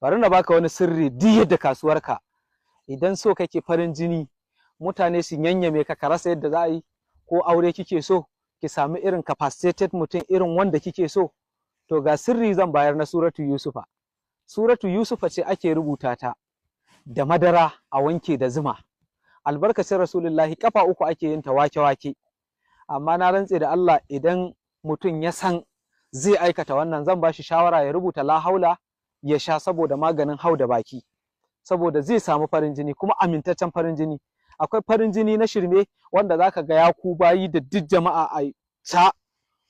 Bari na baka wani sirri. Duk yadda kasuwarka, idan so kake farin jini, mutane su yanyame ka, ka rasa yadda za a yi, ko aure kike so ki sami irin capacitated mutum, irin wanda kike so, to ga sirri zan bayar na Suratu Yusufa. Suratu Yusufa ce ake rubuta ta da madara a wanke da zuma, albarkacin Rasulullahi. Kafa uku ake yin ta, wake wake. Amma na rantse da Allah, idan mutum ya san zai aikata wannan, zan ba shi shawara ya rubuta la haula ya sha, saboda maganin hau da baki, saboda zai samu farin jini, kuma amintaccen farin jini. Akwai farin jini na shirme wanda zaka ga ya ku bayi da duk jama'a a ca,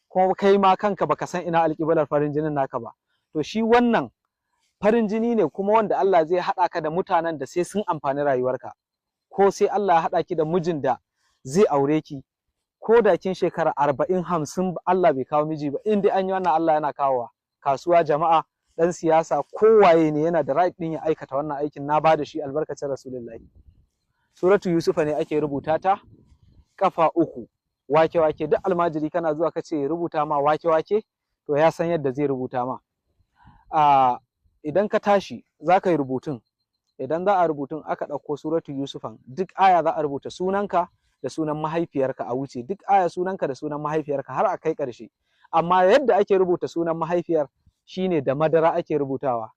kuma kai ma kanka baka san ina alƙiblar farin jinin naka ba. To shi wannan farin jini ne kuma wanda Allah zai haɗa ka da mutanen da sai sun amfani rayuwarka, ko sai Allah ya haɗa ki da mijin da zai aure ki, ko da kin shekara 40, 50 Allah bai kawo miji ba. In dai an yi wannan, Allah yana kawowa. Kasuwa, jama'a, dan siyasa, kowaye ne yana da right din ya aikata wannan aikin. Na bada shi albarkacin Rasulullahi. Suratu Yusufa ne ake rubuta ta kafa uku, wake wake. Duk almajiri kana zuwa kace rubuta ma wake wake, to ya san yadda zai rubuta ma. A idan ka tashi za ka yi rubutun, idan za a rubutun aka ɗauko Suratu Yusufan, duk aya za a rubuta sunanka da sunan mahaifiyarka a wuce, duk aya sunanka da sunan mahaifiyarka har a kai ƙarshe. Amma yadda ake rubuta sunan mahaifiyar shine da madara ake rubutawa.